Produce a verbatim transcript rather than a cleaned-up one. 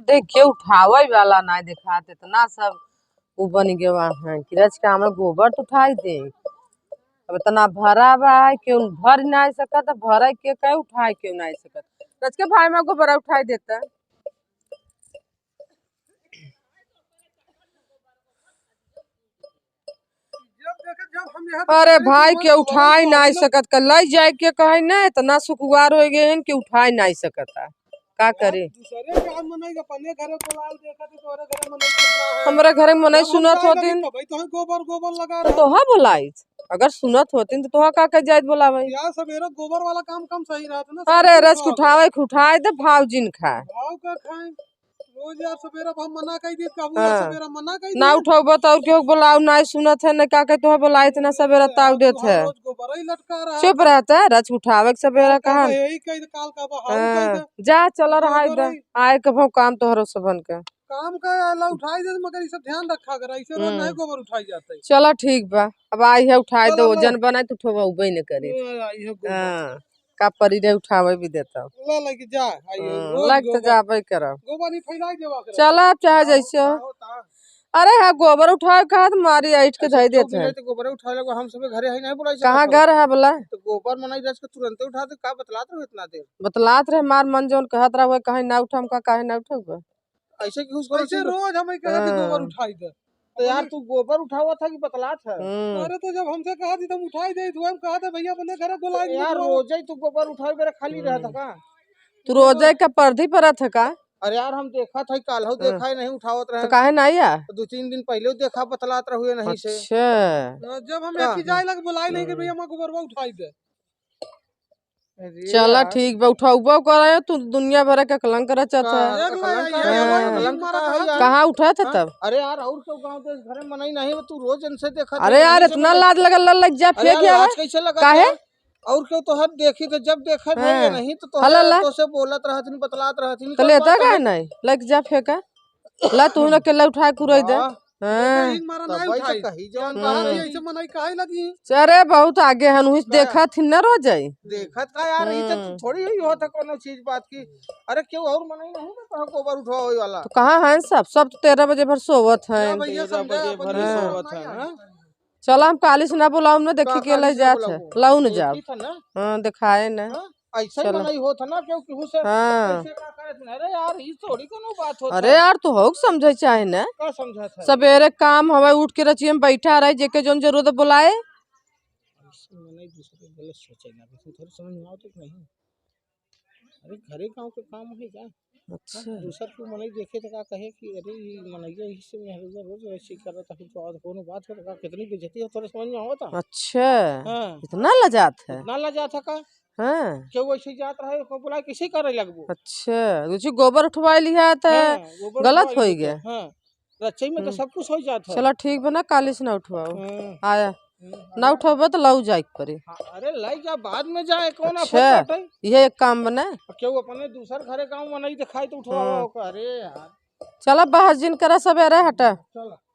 देख, केहू उठावइ वाला नाहीं देखात, एतना सब उ बनि गवा है कि रच के हमें गोबर तो उठाइ दे। अब एतना भरा बा, केहू भरि नाहीं सकत, भरइ के कहे उठाइ केहू नाहीं सकत। रच के भाई में गोबर उठाइ देता। अरे भाई, के उठाइ नाहीं सकत, का लइ जाइ के कहे न, एतना सुकुवार होइ गए हैं कि उठाइ नाहीं सकत है। का करे? दूसरे के हाथ में नहीं, अपने घरे बोलाल देखा तो तोरे घरे में नहीं सुनना है। हमरे घरे में नहीं सुनत होतिन। भाई, तोहे गोबर, गोबर लगा रहा। तोहा बोलाइत, अगर सुनत होतिन तो तोहा का कर जाइत बोलावे? यार, सवेरे गोबर वाला काम, काम सही रहत ना, अरे, सब रच कुछ उठावे, उठाइ दे, भाव जिन खाए। भाव का खाए? रोज यार, सवेरे हम मना कइ देत, कबू हाँ। सवेरे मना कइ ना देत। उठाउ, बताउ, केहू बोलाउ, नाहीं सुनत है, न का कहे, तोहा बोलाइत ना, सवेरे ताव देत है। रोज गोबर ही लटका रहा है। चुप रहता है, रच उठावे के सवेरे कहा। यही कह दे, काल का बा, हाउ कह हाँ, दे। जा, चल रहा है, गोबर ही। आए कभो काम तोहरो सबन का। काम का आला उठाइ दे, मगर ई सब ध्यान रखा कर, ऐसे रोज हम्म। नहीं गोबर उठाइ जाता है। चला ठीक बा, अब आई है उठाइ चला दो, लो। जन बनाए तो उठवा उबे न करे। ए, आई है गोबर। हाँ, का परी रे उठावे भी देता। ला लेके जा, आई है, हम्म, रोज लग तो गोबर। जाबे करब। गोबर ही फैलाई देवा करे। चला, अब चाहे हाँ, जैसे हो। हाँ, हाँ। अरे हाँ, गोबर उठावे कहा तो मारी ऐठ के अच्छा, धई देत चौक में है। तो गोबर उठावे लगो, हम सबे घरे है नहीं बुलाई कहाँ सकत हो। घर है बोला? तो गोबर मनाई रच के तुरंते उठा दे, का बतलात रहो इतना देर? बतलात रहे मार मन जौन कहत रहा, वह कहे ना उठाम का, काहे ना उठाउबा? ऐसे क्यों करो ऐसे चीज? रोज हमें कहा कि हाँ। गोबर उठाई दे। तो यार, अपने तू गोबर उठावा था कि बतलात है? हम्म। अरे, तो जब हमसे कहा थी, तो हम उठाई दे, तो हम कहा था, "भैया, अपने घरे बुलाई तो यार, गोबर।" रोजे ही तू गोबर उठावे, मेरा खाली रहा था हम्म। का? तू रोजे का पर्दी पर था का? अरे यार, हम देखा था, काल हो हाँ। देखा ही नहीं उठावत रहे। तो काहे ना आया? तो दो तीन दिन पहले देखा, बतलात रहुए नहीं से। अच्छा। तो जब हम का? एक ही जाए लग बुलाई नहीं कि, हम्म। "भैया, हमारा गोबरवा उठाई दे।" अरे चला यार। ठीक बा, उठउबो करे, तू दुनिया भर के कलंक रचत का है। देख ले, कलंक ये है, हाँ। कलंक का है यार। कहाँ उठत है हाँ? तब? अरे यार, और क्यों गाँव देश घर में मनई नहीं हो, तू रोज इनसे देखत अरे है, यार, इनसे इतना मनई लाज लगल, लग जा, अरे फेंक यार, यार। लाज कैसे लगा काहे? यार? और क्यों तो हद देखी तो जब देखत है ये हाँ। नहीं तो, तो हला ला। तो से बोलत रहत नहीं, बतलात रहत नहीं, तो कौन लेता बात काहे है? नहीं? लग जा फेंका। ला तू ना अकेला उठा के उड़ाई दे। हाँ। हाँ। लेकिन मारा नहीं तब भाई उठाई। तो कही जौन हम्म। बात है, ऐसे मनई काहे लगी? अरे बहुत आगे हन, उही का? देखत ही न रोज आई। देखत का यार, ई तो हम्म। थोड़ी ही होत है कोनो चीज बात की। अरे क्यों और मनई नहीं ना कहाँ गोबर उठवावे वाला? तो कहाँ हैं सब? सब तो तेरह बजे भर सोवत हैं। ना भैया, तेरह समझा, बजे अपन भर ही हाँ। सोवत हैं, हाँ? चला हम काली से ना बुलाउम ना, देखी का के काली ले से जात है। बुलाऊं? लाऊ न जाओ। देखी था ना? हाँ, दिखाए ना। हाँ? ऐसे ही चलो। मनई होत है ना, क्यों केहू से हाँ। ऐसे का करे तू? अरे यार, ई थोड़ी कोनो बात होत अरे है। यार, तू हो समझे चाहे ना। का समझत है? सबेरे काम हवे, उठ के रचिए में बैठा रहे, जेके जौन जरूरत बुलाए। ऐसे मनई दूसरे गलत सोचे ना, तू थोड़ी समझ में आवत है कि नहीं? अरे घरे गाँव के काम है क्या? अच्छा। दूसर के मनई देखे तो का कहे कि अरे ई मनइया इसी में है, रोज ऐसे ही करत है, तो आज कोनो बात है तो का कितनी बेइज्जती है, थोड़े समझ में आवत है? अच्छा। हाँ। इतना लजात है? इतना लजात है का? हाँ। केहू ऐसे जात रहे, ओको बुलाए, कैसे करे लगबो? अच्छा, रुचि गोबर उठवाए लिहा त हाँ, गोबर गलत उठवाए होई लिहा गया। त, हाँ। रचई में तो हम्म। सब कुछ हो जात है। चला ठीक बा ना, काली से ना उठवाओ। हाँ। आया। हम्म, ना अरे। उठवाबे तो लाऊ जाए के पड़ी। हाँ, अरे लाई जा, बाद में जाए, कौन अच्छा, आफत बाटे? इहे एक काम बा ना। केहू अपने दूसर घरे गाँव मनई दिखाई तो उठवाओ हाँ। ओकर। अरे यार। चला बहस जिन करा, सबेरे हटा। चला।